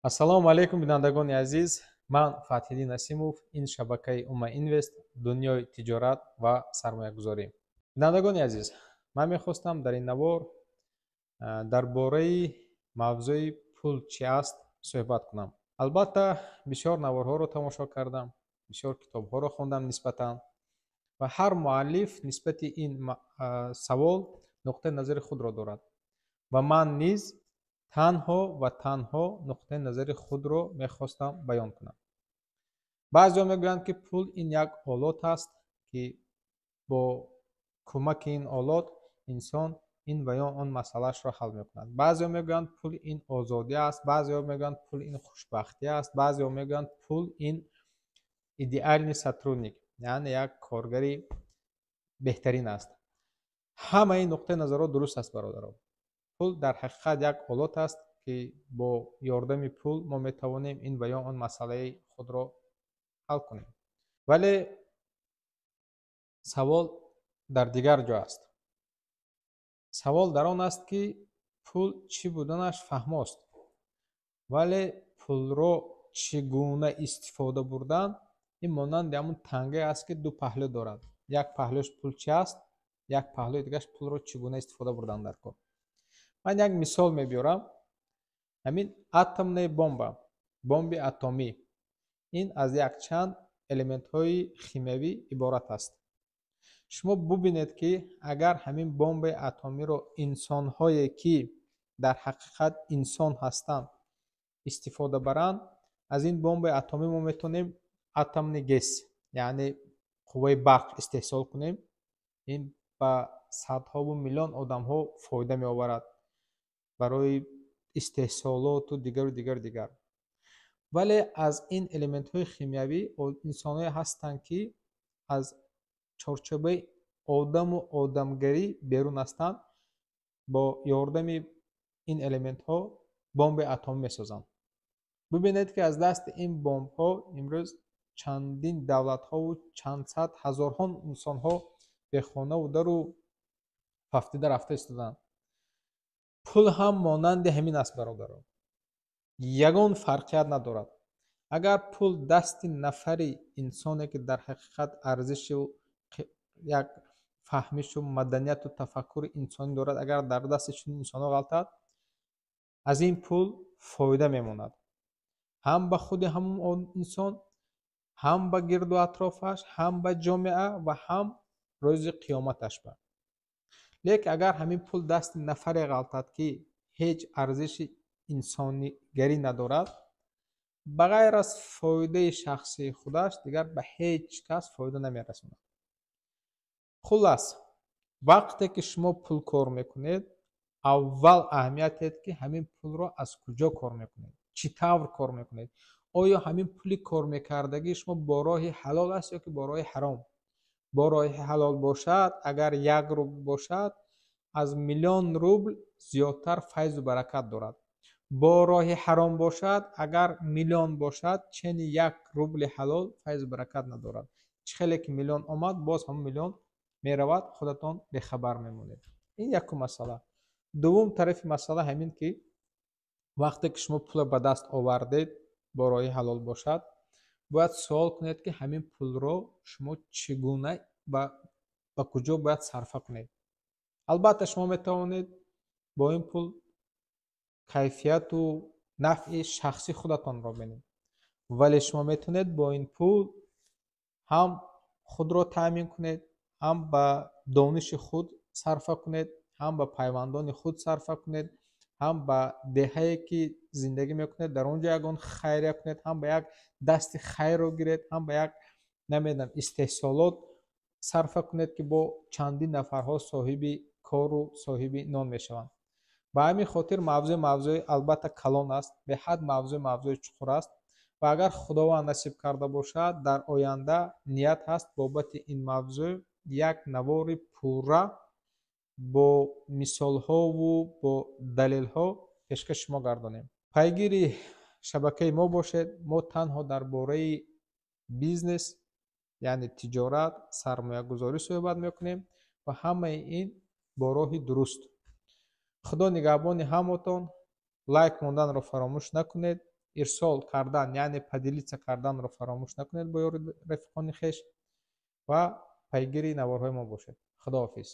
Ассалому алайкум, бинандагони азиз. Ман Фатҳиддин Насимов. Ин шабакаи Ума Инвест, дунёи тиҷорат ва сармоягузорӣ. Бинандагони азиз, ман мехостам дар ин навор дар бораи мавзӯи пул чӣ аст суҳбат кунам. Албатта, бисёр наворҳоро тамошо кардам, бисёр китобҳоро хондам нисбатан, ва ҳар муаллиф нисбати ин савол нуқтаи назари худро дорад, ва ман низ танҳо ва танҳо нуқтаи назари худро мехостам баён кунам. Баъзеҳо мегӯянд, ки пул ин як олот аст, ки бо кӯмаки ин олот инсон ин ва ё он масъалаашро ҳал мекунад. Баъзеҳо мегӯянд, пул ин озодӣ аст, баъзеҳо мегӯянд, пул ин хушбахтӣ аст, баъзеҳо мегӯянд, пул ин идеальный сотрудник, яъне як коргари беҳтарин аст. Ҳамаи нуқтаи назарҳо дуруст аст, бародарон. Пул дар ҳақиқат як олот аст, ки бо ёрдами пул мо метавонем ин ва ё он масъалаи худро ҳал кунем. Вале савол дар дигар ҷо аст. Савол дар он аст, ки пул чӣ буданаш фаҳмост, вале пулро чӣ гуна истифода бурдан, ин монанди ҳамун тангае аст, ки ду паҳлӯ дорад. Як паҳлӯш пул чи аст, як паҳлӯи дигараш пулро чӣ гуна истифода бурдан дар кор. Ман як мисол мебиёрам. Ҳамин атомная бомба, бомби атомӣ, ин аз якчанд элементҳои химиявӣ иборат аст. Шумо бубинед, ки агар ҳамин бомбаи атомиро инсонҳое, ки дар ҳақиқат инсон ҳастанд, истифода баранд, аз ин бомбаи атомӣ мо метавонем атомный ГЭС, яъне қувваи барқ истеҳсол кунем. Ин ба садҳову миллион одамҳо фоида меоварад барои истеҳсолоту дигару дигару дигар. Вале аз ин элементҳои химиявӣ инсонҳое ҳастанд, ки аз чорчӯбаи одаму одамгарӣ берун ҳастанд, бо ёрдами ин элементҳо бомбаи атомӣ месозанд. Бубинед, ки аз дасти ин бомбҳо имрӯз чандин давлатҳову чандсад ҳазорҳо инсонҳо бехонаву дару фавтида рафта истодаанд. Пул ҳам монанди ҳамин аст, бародарон, ягон фарқият надорад. Агар пул дасти нафари инсоне, ки дар ҳақиқат арзишу як фаҳмишу маданияту тафаккури инсонӣ дорад, агар дар дасти чунин инсонҳо ғалтад, аз ин пул фоида мемонад ҳам ба худи ҳамон инсон, ҳам ба гирду атрофаш, ҳам ба ҷомеа ва ҳам рӯзи қиёматаш ба. Лекин агар ҳамин пул дасти нафаре ғалтад, ки ҳеҷ арзиши инсонигарӣ надорад, ба ғайр аз фоидаи шахсии худаш дигар ба ҳеҷ кас фоида намерасонад. Хуллас, вақте ки шумо пул кор мекунед, аввал аҳамият диҳед, ки ҳамин пулро аз куҷо кор мекунед, чӣ тавр кор мекунед. Оё ҳамин пули кор мекардагии шумо бо роҳи ҳалол аст ё ки бо роҳи ҳаром? Бо роҳи ҳалол бошад, агар 1 рубл бошад, аз миллион рубл зиёдтар файзу баракат дорад. Бо роҳи ҳаром бошад, агар миллион бошад, чени 1 рубли ҳалол файзу баракат надорад. Чӣ хеле ки миллион омад, боз ҳамон миллион меравад, худатон бехабар мемонед. Ин якум масъала. Дуввум тарафи масъала ҳамин, ки вақте ки шумо пула ба даст овардед, бо роҳи ҳалол бошад, бояд суол кунед, ки ҳамин пулро шумо чӣ гуна ба куҷо бояд сарфа кунед. Албатта, шумо метавонед бо ин пул кайфияту нафъи шахсии худатонро бинед, вале шумо метавонед бо ин пул ҳам худро таъмин кунед, ҳам ба дониши худ сарфа кунед, ҳам ба пайвандони худ сарфа кунед, ҳам ба деҳае, ки зиндагӣ мекунед, дар он ҷо ягон хайрия кунед, ҳам ба як дасти хайрро гиред, ҳам ба як, намедонам, истеҳсолот сарфа кунед, ки бо чандин нафарҳо соҳиби кору соҳиби нон мешаванд. Ба ҳамин хотир мавзӯи албатта калон аст, беҳад мавзӯи чуқур аст, ва агар Худованд насиб карда бошад, дар оянда ният ҳаст бобати ин мавзӯъ як навори пурра бо мисолҳову бо далелҳо пешкаши шумо гардонем. Пайгири шабакаи мо бошед. Мо танҳо дар бораи бизнес, яъне тиҷорат, сармоягузорӣ суҳбат мекунем ва ҳамаи ин бо роҳи дуруст. Худо нигаҳбони ҳамотон. Лайк монданро фаромӯш накунед. Ирсол кардан, яъне поделиться карданро фаромӯш накунед бо ёри рафиқони хеш ва пайгири наворҳои мо бошед. Худоҳофиз.